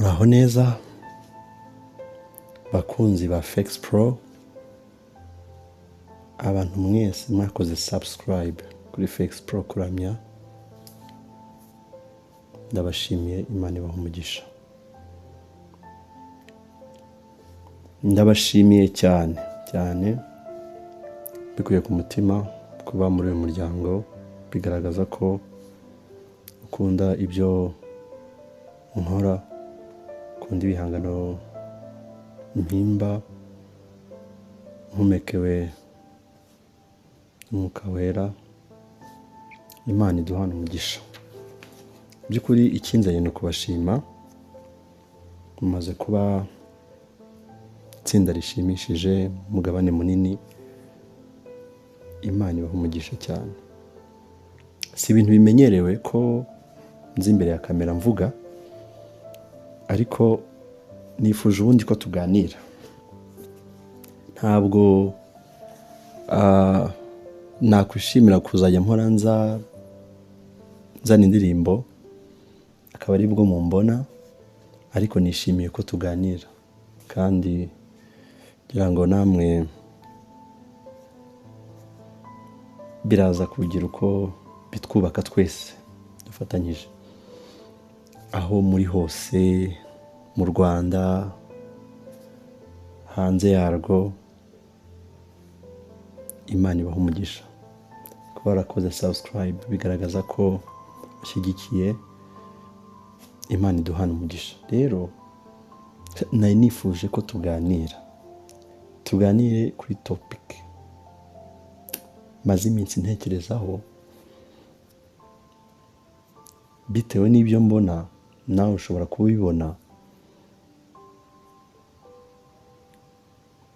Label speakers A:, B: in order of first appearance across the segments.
A: Muraho neza bakunzi ba Fex Pro, abantu mwese mwakoze subscribe kuri Fex Pro kuramya, ndabashimiye, Imana ibaha umugisha. Ndabashimiye cyane cyane bikuye ku mutima kuba muri uyu muryango, bigaragaza ko ukunda ibyo nkora, ukunda ibihangano mpimba, mpumekewe n'Umwuka Wera. Imana iduhana umugisha. By'ukuri ikinzanye ni ukubashima, mumaze kuba itsinda rishimishije, umugabane munini. Imana ibaha umugisha cyane. Si ibintu bimenyerewe ko nzi imbere ya kamera mvuga, ariko nifuje ubundi ko tuganira. Ntabwo nakwishimira kuzajya mpora nzana indirimbo akaba ari bwo mumbona, ariko nishimiye ko tuganira, kandi ngira ngo namwe biraza kugira uko bitwubaka twese dufatanyije, aho muri hose, mu Rwanda, hanze yarwo. Imana ibaha umugisha. Kuba warakoze subscribe bigaragaza ko ushyigikiye. Imana iduhana umugisha. Rero nari nifuje ko tuganira, tuganire kuri topic maze iminsi ntekerezaho, bitewe n'ibyo mbona, nawe ushobora kubibona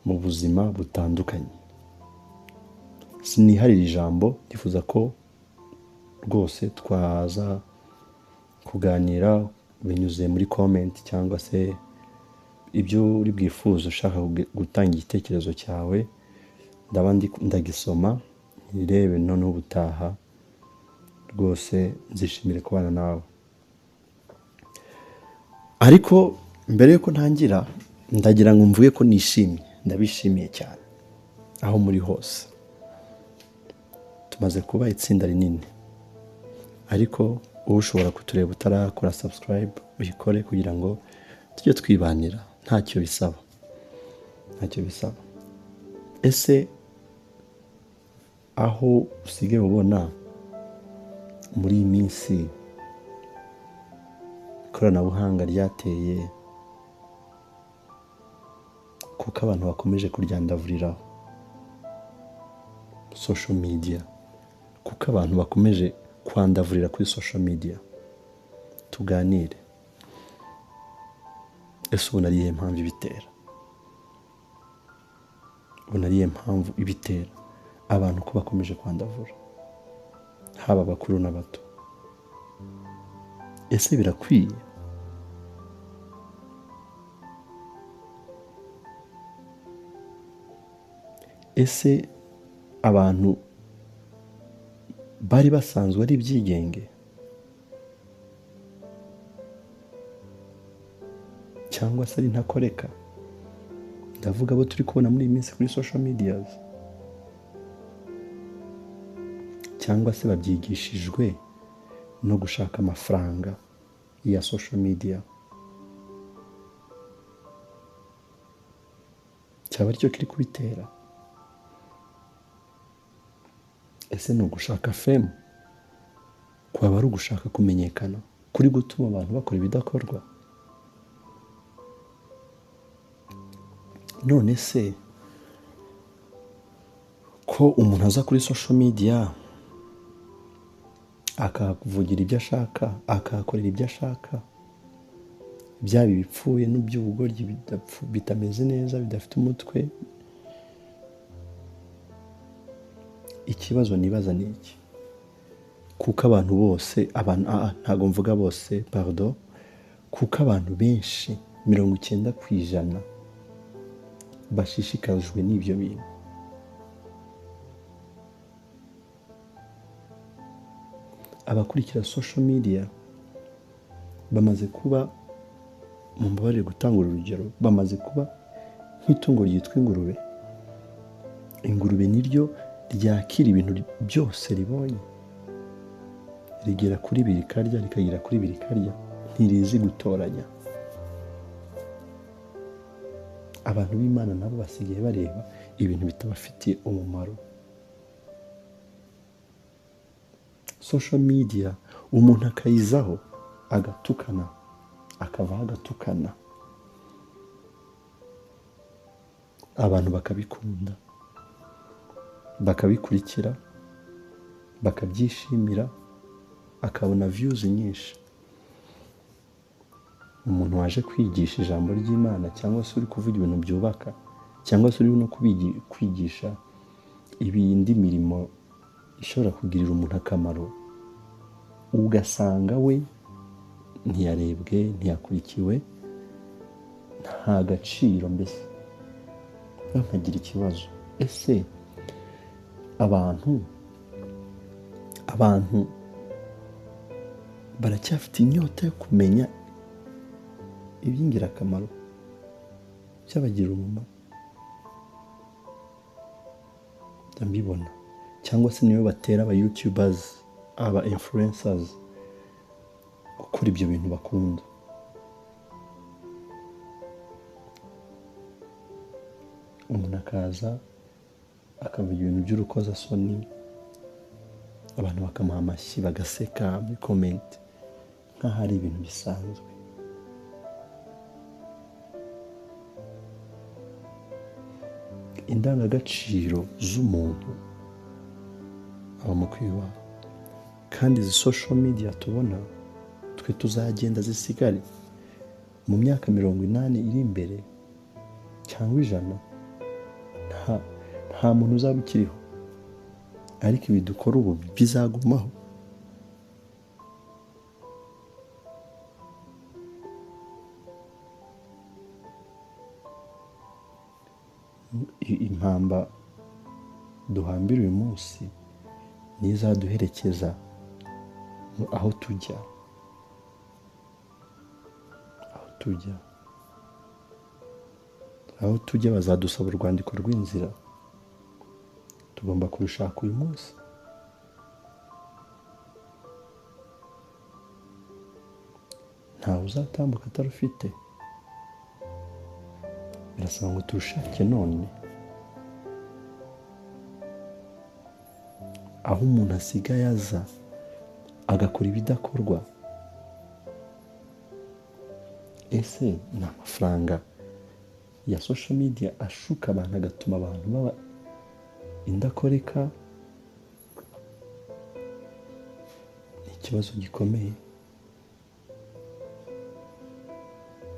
A: mu buzima butandukanye. Siniharira ijambo, nifuza ko rwose twaza kuganira binyuze muri comment cyangwa se ibyo uri bwifuze, ushaka gutanga igitekerezo cyawe, ndaba ndagisoma nirebe noneho ubutaha rwose nzishimire kubana nawe. Ariko mbere yuko ntangira, ndagira ngo mvuge ko nishimye, ndabishimiye cyane aho muri hose. Tumaze kuba itsinda rinini, ariko uba ushobora kutureba utarakora subscribe, uyikore kugira ngo tujye twibanira, ntacyo bisaba, ntacyo bisaba. Ese aho usigaye ubona muri iyi minsi ikoranabuhanga ryateye, kuko abantu bakomeje kuryandavuriraho social media, kuko abantu bakomeje kwandavurira kuri social media, tuganire. Ese ubona ari iyihe mpamvu ibitera? Ubona ari iyihe mpamvu ibitera abantu ko bakomeje kwandavura, haba abakuru n'abato? Ese birakwiye? Ese abantu bari basanzwe ari ibyigenge, cyangwa se ari ntakoreka? Ndavuga abo turi kubona muri iyi minsi kuri social media, cyangwa se babyigishijwe no gushaka amafaranga ya social media, cyaba aricyo kiri kubitera? Ese ni ugushaka fame? Kwaba ari ugushaka kumenyekana kuri gutuma abantu bakora ibidakorwa? None se ko umuntu aza kuri social media akavugira ibyo ashaka, akahakorera ibyo ashaka, byaba ibipfuye n'iby'ubugoryi bitameze neza, bidafite umutwe, ikibazo nibaza ni iki? Kuko abantu bose, abantu ntago mvuga bose, pardon, kuko abantu benshi 90% bashishikajwe n'ibyo bintu. Abakurikira social media bamaze kuba Mumbabarire gutanga urugero, bamaze kuba nk'itungo ryitwa ingurube. Ingurube niryo ryakira ibintu byose ribonye, rigera kuri biri karya, rikagera kuri biri karya, ntirizi gutoranya. Abantu b'Imana nabo basigaye bareba ibintu bitabafitiye umumaro. Social media umuntu akayizaho agatukana, akavaho agatukana, abantu bakabikunda, bakabikurikira, bakabyishimira, akabona views nyinshi. Umuntu waje kwigisha ijambo ry'Imana cyangwa se uri kuvuga ibintu byubaka cyangwa se uri no kwigisha ibindi mirimo ishobora kugirira umuntu akamaro, ugasanga we ntiyarebwe, ntiyakurikiwe, nta gaciro mbese. Nkagira ikibazo, ese abantu baracyafite inyota yo kumenya iby'ingirakamaro byabagirira umumaro? Ndabibona. Cyangwa se niyo batera aba YouTubers, aba influencers gukora ibyo bintu bakunda. Umuntu akaza akavuga ibintu by'urukozasoni, abantu bakamuha amashyi, bagaseka muri comment nk'aho ari ibintu bisanzwe. Indangagaciro z'umuntu aba mu kwiyubaha, kandi izi social media tubona twe tuzagenda zisigare mu myaka 80 iri imbere cyangwa 100, nta muntu uzaba ukiriho, ariko ibi dukora ubu bizagumaho. Impamba duhambira uyu munsi nizaduherekeza aho tujya, aho tujya bazadusaba urwandiko rw'inzira, tugomba kurushaka uyu munsi. Ntawe uzatambuka atarufite, birasaba ngo turushake none. Aho umuntu asigaye aza agakora ibidakorwa, ese ni amafaranga ya social media ashuka abantu agatuma abantu baba indakoreka? Ni ikibazo gikomeye,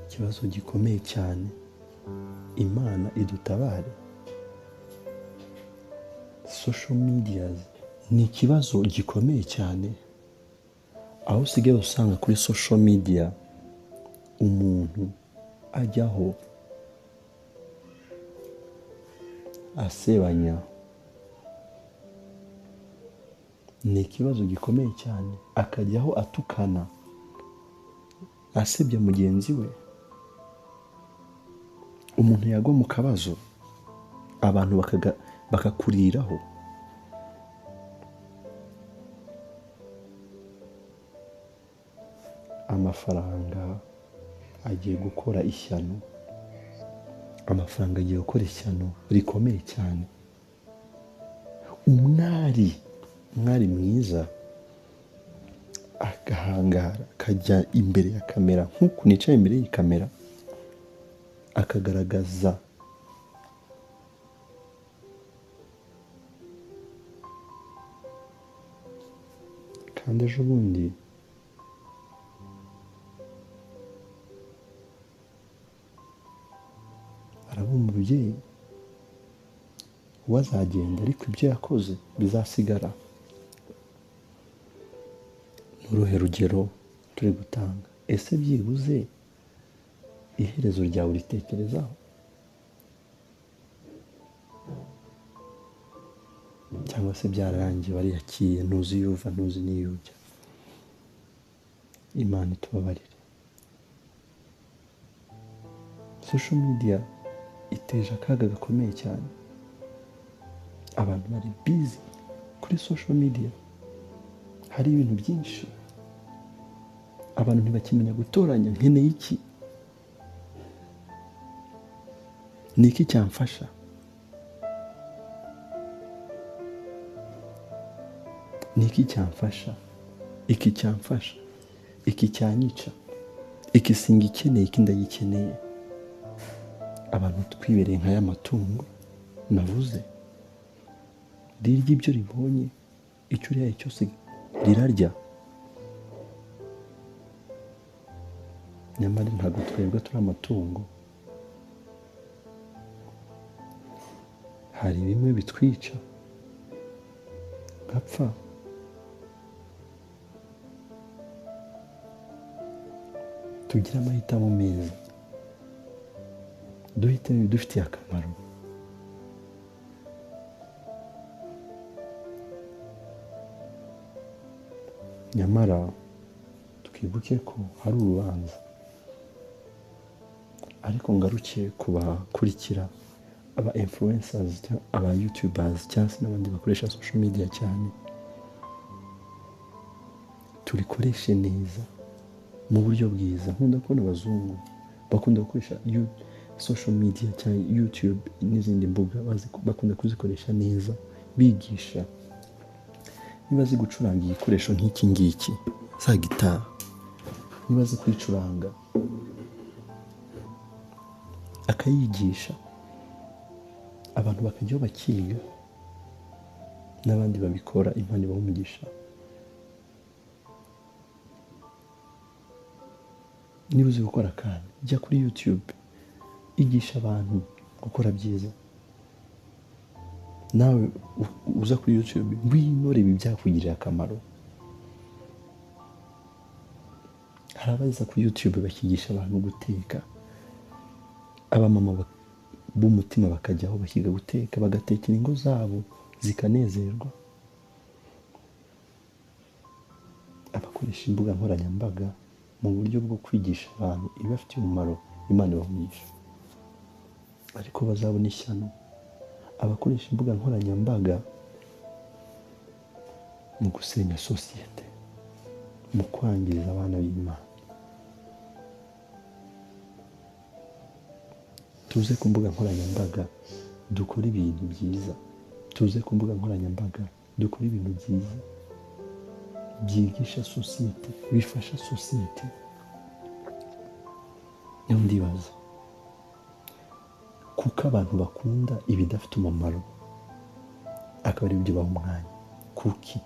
A: ikibazo gikomeye cyane. Imana idutabare. Social media ni ikibazo gikomeye cyane, aho usigaye usanga kuri social media umuntu ajyaho asebanya. Ni ikibazo gikomeye cyane, akajyaho atukana, asebya mugenzi we. Umuntu yagwa mu kabazo abantu bakakuriraho. Amafaranga agiye gukora ishyano, amafaranga agiye gukora ishyano rikomeye cyane. Umwari mwiza agahangara akajya imbere ya kamera nk'uku nicaye imbere y'iyi kamera, akagaragaza kandi ejo bundi araba umubyeyi, wazagenda ariko ibyo yakoze bizasigara. N'uruhe rugero turi gutanga? Ese byibuze iherezo ryawe uritekerezaho? Cyangwa se byararangiye wariyakiye, ntuzi iyo uva, ntuzi n'iyo ujya? Imana itubabarire. Social media iteje akaga gakomeye cyane. Abantu bari busy kuri social media, hari ibintu byinshi abantu ntibakimenya gutoranya. Nkeneye iki? Ni iki cyamfasha? Ni iki cyamfasha? Iki cyamfasha, iki cyanyica, iki singikeneye, iki ndagikeneye. Abantu twibereye nka y'amatungo navuze, rirya ibyo ribonye, icyo urihaye cyose rirarya. Nyamara ntabwo twebwe turi amatungo. Hari bimwe bitwica nkapfa. Tugire amahitamo meza, duhitemo ibidufitiye akamaro. Nyamara twibuke ko hari urubanza. Ariko ngaruke ku bakurikira aba influencers, aba youtubers cyangwa se n'abandi bakoresha social media cyane, turikoreshe neza mu buryo bwiza. Nkunda kubona abazungu bakunda gukoresha social media cyangwa YouTube n'izindi mbuga, bakunda kuzikoresha neza, bigisha. Niba azi gucuranga igikoresho nk'iki ngiki za gitari, niba azi kwicuranga akayigisha, abantu bakajyaho bakiga, n'abandi babikora, Imana ibaha umugisha. Niba uzi gukora kandi jya kuri YouTube, igisha abantu gukora byiza. Nawe uza kuri YouTube ngwino reba ibyakugirira akamaro. Hari abaza kuri YouTube bakigisha abantu guteka, abamama b'umutima bakajyaho bakiga guteka, bagatekera ingo zabo zikanezerwa. Abakoresha imbuga nkoranyambaga mu buryo bwo kwigisha abantu ibibafitiye umumaro, Imana ibaha umugisha. Ariko bazabona ishyano abakoresha imbuga nkoranyambaga mu gusenya sosiyete, mu kwangiza abana b'Imana. Tuze ku mbuga nkoranyambaga dukore ibintu byiza, tuze ku mbuga nkoranyambaga dukore ibintu byiza byigisha sosiyete, bifasha sosiyete. Niyo ndibaza kuko abantu bakunda ibidafite umumaro akaba ari byo baha umwanya. Kuki?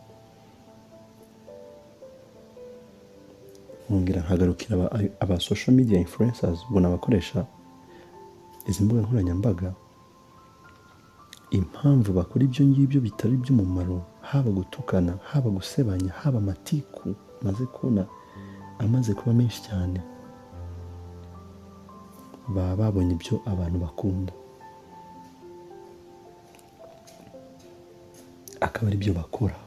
A: Nkongera nkagarukira aba social media influencers, ubona abakoresha izi mbuga nkoranyambaga, impamvu bakora ibyo ngibyo bitari iby'umumaro, haba gutukana, haba gusebanya, haba amatiku maze kubona amaze kuba menshi cyane, baba babonye ibyo abantu bakunda akaba ari byo bakora.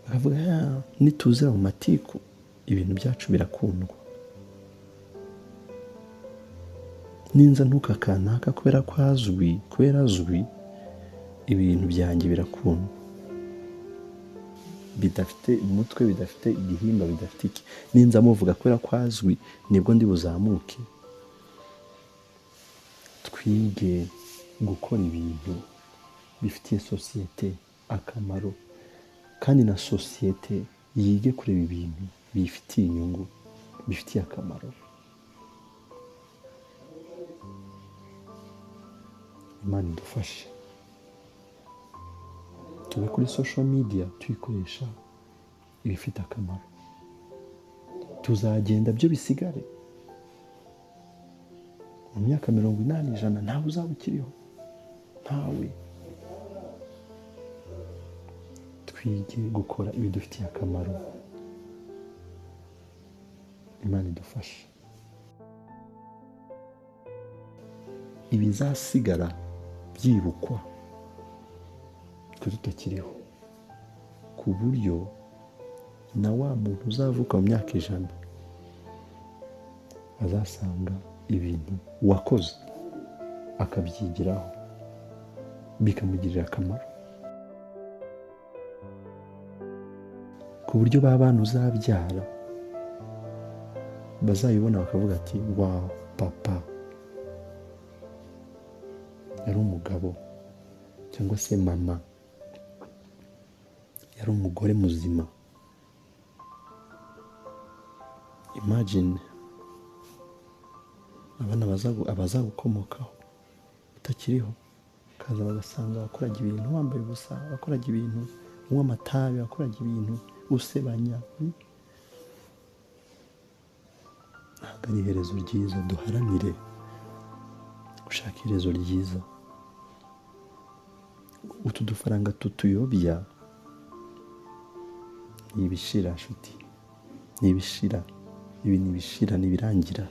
A: Bakavuga nituzira mu matiku ibintu byacu birakundwa, ninza ntuka kanaka kubera ko azwi, kubera azwi ibintu byanjye birakundwa. Bidafite umutwe, bidafite igihimba, bidafite iki, ninza muvuga kubera ko azwi nibwo ndi buzamuke. Twige gukora ibintu bifitiye sosiyete akamaro, kandi na sosiyete yige kureba ibintu bifitiye inyungu, bifitiye akamaro. Imana idufashe tube kuri social media tuyikoresha ibifite akamaro, tuzagenda byo bisigare. Mu myaka 80, 100 ntawe uzaba ukiriho, ntawe. Twige gukora ibidufitiye akamaro. Imana idufashe. Ibizasigara byibukwa twe tutakiriho, ku buryo na wa muntu uzavuka mu myaka 100 azasanga ibintu wakoze akabyigiraho bikamugirira akamaro, ku buryo ba bana uzabyara bazayibona bakavuga ati wa papa yari umugabo, cyangwa se mama yari umugore muzima. Imagine abana abazagukomokaho utakiriho, kaza bagasanga wakoraga ibintu wambaye ubusa, wakoraga ibintu unywa amatabi, wakoraga ibintu usebanya. Ntabwo ari iherezo ryiza. Duharanire gushaka iherezo ryiza. Utu dufaranga tutuyobya ni ibishira nshuti, ni ibishira, ibi ni ibishira, ni ibirangira.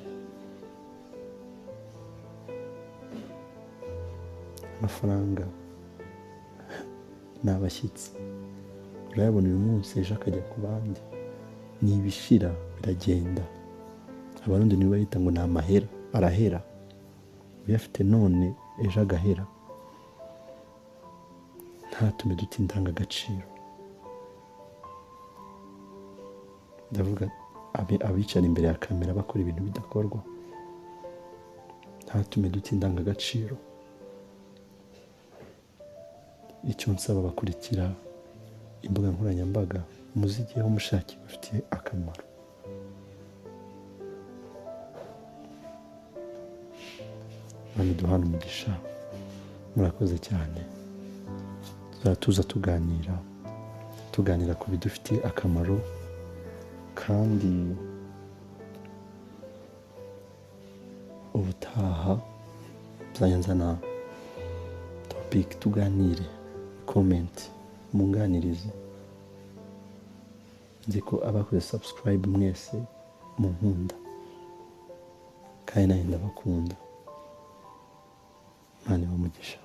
A: Amafaranga ni abashyitsi, urayabona uyu munsi ejo akajya ku bandi. Ni ibishira, biragenda. Abarundi nibo bayita ngo ni amahera, arahera. Uyafite none ejo agahera. Ntatume duta indangagaciro. Ndavuga abicara imbere ya kamera bakora ibintu bidakorwa. Ntatume duta indangagaciro. Icyo nsaba bakurikira imbuga nkoranyambaga, muzigeho mushake bafitiye akamaro. Imana iduhane umugisha, murakoze cyane. Tuzatuza tuganira ku bidufitiye akamaro, kandi ubutaha nzajya nzana topic tuganire, comment munganirize. Nzi ko abakoze subscribe mwese munkunda, kandi nanjye ndabakunda. Imana ibahe umugisha.